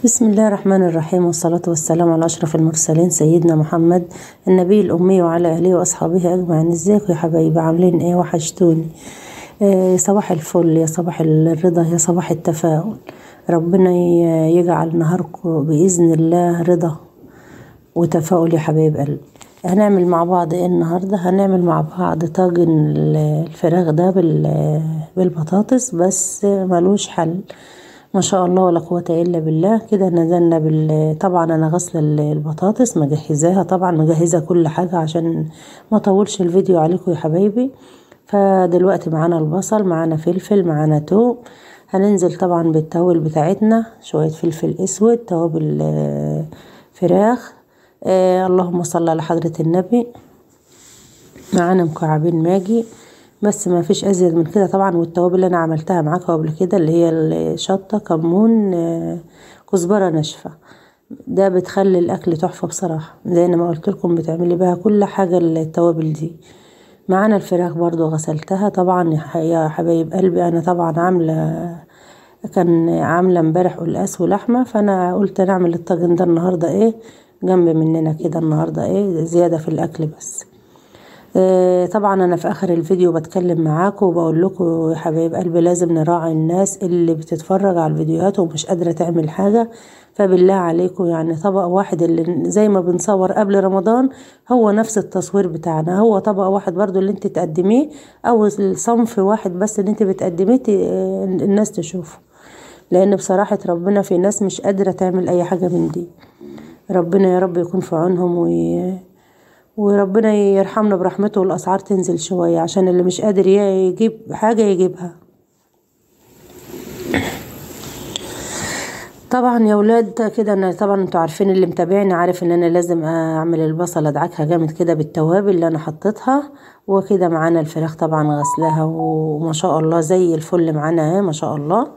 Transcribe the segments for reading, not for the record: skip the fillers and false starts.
بسم الله الرحمن الرحيم، والصلاة والسلام على أشرف المرسلين سيدنا محمد النبي الأمي وعلى أهله وأصحابه أجمعين. ازيكم يا حبايبي؟ عاملين ايه؟ وحشتوني. صباح الفل، يا صباح الرضا، يا صباح التفاؤل. ربنا يجعل نهاركم بإذن الله رضا وتفاؤل يا حبايب قلبي. هنعمل مع بعض ايه النهارده؟ هنعمل مع بعض طاجن الفراخ ده بالبطاطس، بس ملوش حل ما شاء الله ولا قوة الا بالله. كده نزلنا طبعا انا غسله البطاطس مجهزاها، طبعا مجهزة كل حاجة عشان ما اطولش الفيديو عليكم يا حبايبي. فدلوقتي معانا البصل، معانا فلفل، معانا توم. هننزل طبعا بالتوابل بتاعتنا، شوية فلفل اسود، توابل فراخ، اللهم صل على حضره النبي. معانا مكعبين ماجي، بس ما فيش ازيد من كده طبعا. والتوابل اللي انا عملتها معاكم قبل كده اللي هي الشطه، كمون، كزبره ناشفة، ده بتخلي الاكل تحفة بصراحة. زي ما قلت لكم بتعملي بها كل حاجة التوابل دي. معانا الفراخ برضو غسلتها طبعا يا حبايب قلبي. انا طبعا عامله، كان عامله امبارح قلقاس ولحمه، فانا قلت نعمل الطاجن ده النهارده ايه جنب مننا كده النهارده، ايه زيادة في الاكل بس. طبعا انا في اخر الفيديو بتكلم معاكم وبقول لكم يا حبايب قلبي لازم نراعي الناس اللي بتتفرج على الفيديوهات ومش قادرة تعمل حاجة. فبالله عليكم يعني طبق واحد اللي زي ما بنصور قبل رمضان هو نفس التصوير بتاعنا، هو طبق واحد برضو اللي انت تقدميه، او الصنف واحد بس اللي انت بتقدميه الناس تشوفه، لان بصراحة ربنا في ناس مش قادرة تعمل اي حاجة من دي. ربنا يا رب يكون في عونهم وربنا يرحمنا برحمته، والاسعار تنزل شوية عشان اللي مش قادر يجيب حاجة يجيبها. طبعا يا ولاد كده انا طبعا انتوا عارفين، اللي متابعني عارف ان انا لازم اعمل البصله ادعكها جامد كده بالتوابل اللي انا حطيتها. وكده معانا الفراخ طبعا غسلها وما شاء الله زي الفل معانا ما شاء الله.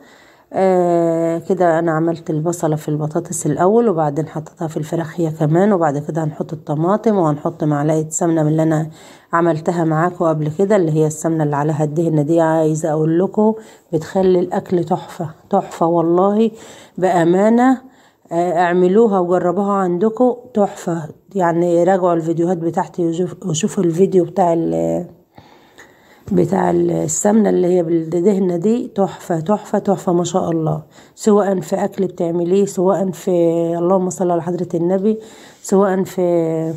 كده انا عملت البصله في البطاطس الاول، وبعدين حطيتها في الفراخ هي كمان، وبعد كده هنحط الطماطم، وهنحط معلقه سمنه من اللي انا عملتها معاكم قبل كده، اللي هي السمنة اللي عليها الدهنه دي. عايزه اقول لكم بتخلي الاكل تحفة تحفة والله بامانه. اعملوها وجربوها عندكم تحفة يعني. راجعوا الفيديوهات بتاعتي وشوفوا الفيديو بتاع السمنة اللي هي بالدهنه دي، تحفة تحفة تحفة ما شاء الله. سواء في اكل بتعمليه، سواء في اللهم صل على حضره النبي، سواء في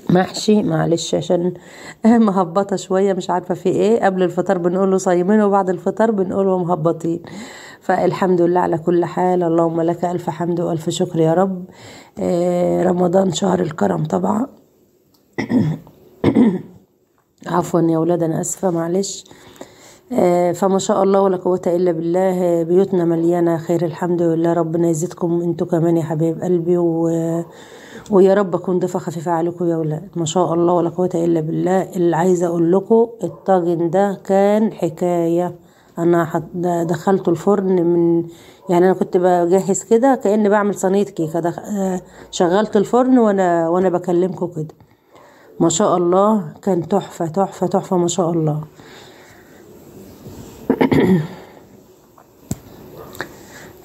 محشي. معلش عشان مهبطه شوية مش عارفه في ايه، قبل الفطار بنقوله صايمين وبعد الفطار بنقوله مهبطين. فالحمد لله على كل حال، اللهم لك الف حمد والف شكر يا رب. رمضان شهر الكرم طبعا. عفوا يا ولاد انا اسفه معلش. فما شاء الله ولا قوة الا بالله، بيوتنا مليانة خير الحمد لله. ربنا يزيدكم انتوا كمان يا حبايب قلبي، ويا رب اكون ضيفه خفيفة عليكم يا ولاد. ما شاء الله ولا قوة الا بالله. اللي عايزه اقول لكم الطاجن ده كان حكاية. انا دخلته الفرن من يعني انا كنت بجهز كده كاني بعمل صينية كيكة، شغلت الفرن وانا بكلمكم كده. ما شاء الله كان تحفة تحفة تحفة ما شاء الله.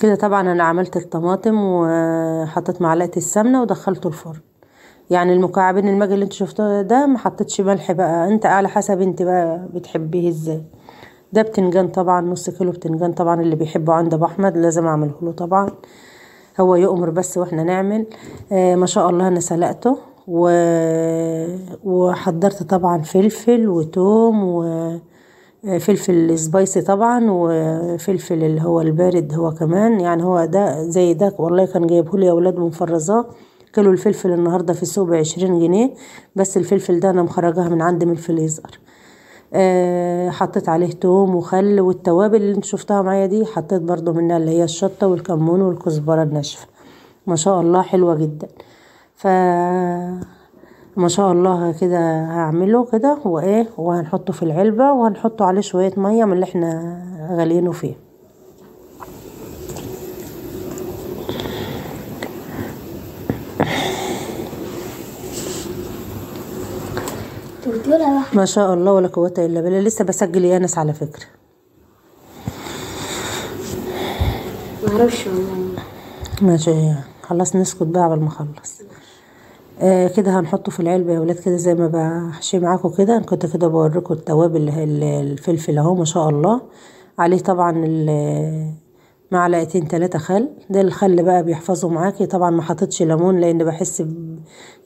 كده طبعا انا عملت الطماطم وحطيت معلقة السمنة ودخلته الفرن. يعني المكعبين الماجي اللي انتوا شفتوه ده ما حطيتش ملح بقى، انت على حسب انت بقى بتحبيه ازاي. ده بتنجان طبعا، نص كيلو بتنجان طبعا، اللي بيحبه عند ابو احمد لازم اعمله له طبعا، هو يؤمر بس واحنا نعمل. ما شاء الله انا سلقته وحضرت طبعا فلفل وتوم وفلفل سبايسي طبعا، وفلفل اللي هو البارد هو كمان، يعني هو ده زي ده والله كان جايبه لي يا ولاد ومفرزاه. كيلو الفلفل النهارده في السوق ب20 جنيه، بس الفلفل ده انا مخرجاها من عندي من الفريزر. حطيت عليه توم وخل والتوابل اللي انت شفتها معايا دي، حطيت برضو منها اللي هي الشطه والكمون والكزبره الناشفه. ما شاء الله حلوة جدا. ف ما شاء الله كده هعمله كده وايه، وهنحطه في العلبة وهنحطه عليه شوية مية من اللي احنا غاليينه فيه. ما شاء الله ولا قوة الا بالله. لسه بسجل يا انس على فكرة. معرفش والله. ماشي خلاص، نسكت بقى قبل ما اخلص. كده هنحطه في العلبة يا ولاد، كده زي ما بحشي معاكم كده. كنت كده بوريكم التوابل، الفلفل اهو ما شاء الله عليه، طبعا معلقتين 3 خل. ده الخل بقى بيحفظه معاكي. طبعا ما حطيتش ليمون لان بحس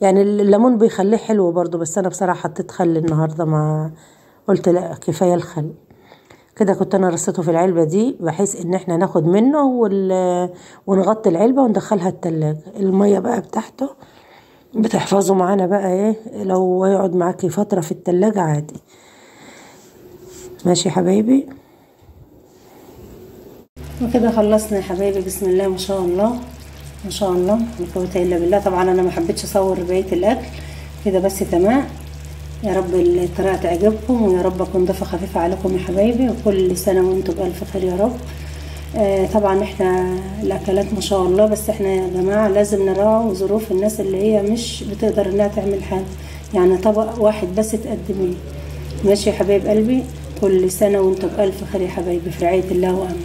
يعني الليمون بيخليه حلو برضو، بس انا بصراحة حطيت خل النهارده، ما قلت لا كفاية الخل. كده كنت انا رصيته في العلبة دي بحيث ان احنا ناخد منه ونغطي العلبة وندخلها التلاجة. المية بقى بتاعته بتحفظه معانا بقى ايه، لو يقعد معاكي فترة في التلاجة عادي. ماشي يا حبايبي، وكده خلصنا يا حبايبي. بسم الله ما شاء الله ما شاء الله لا قوة الا بالله. طبعا انا ما حبيتش اصور بقية الاكل كده، بس تمام. يا رب الطريقة تعجبكم، ويا رب اكون ضيفه خفيفة عليكم يا حبايبي، وكل سنة وانتم بالف خير يا رب. طبعا احنا الاكلات ما شاء الله، بس احنا يا جماعة لازم نراعي ظروف الناس اللي هي مش بتقدر انها تعمل حاجة، يعني طبق واحد بس تقدميه. ماشي يا حبايب قلبي، كل سنة وانتم بالف خير يا حبايبي، في رعاية الله وامنه.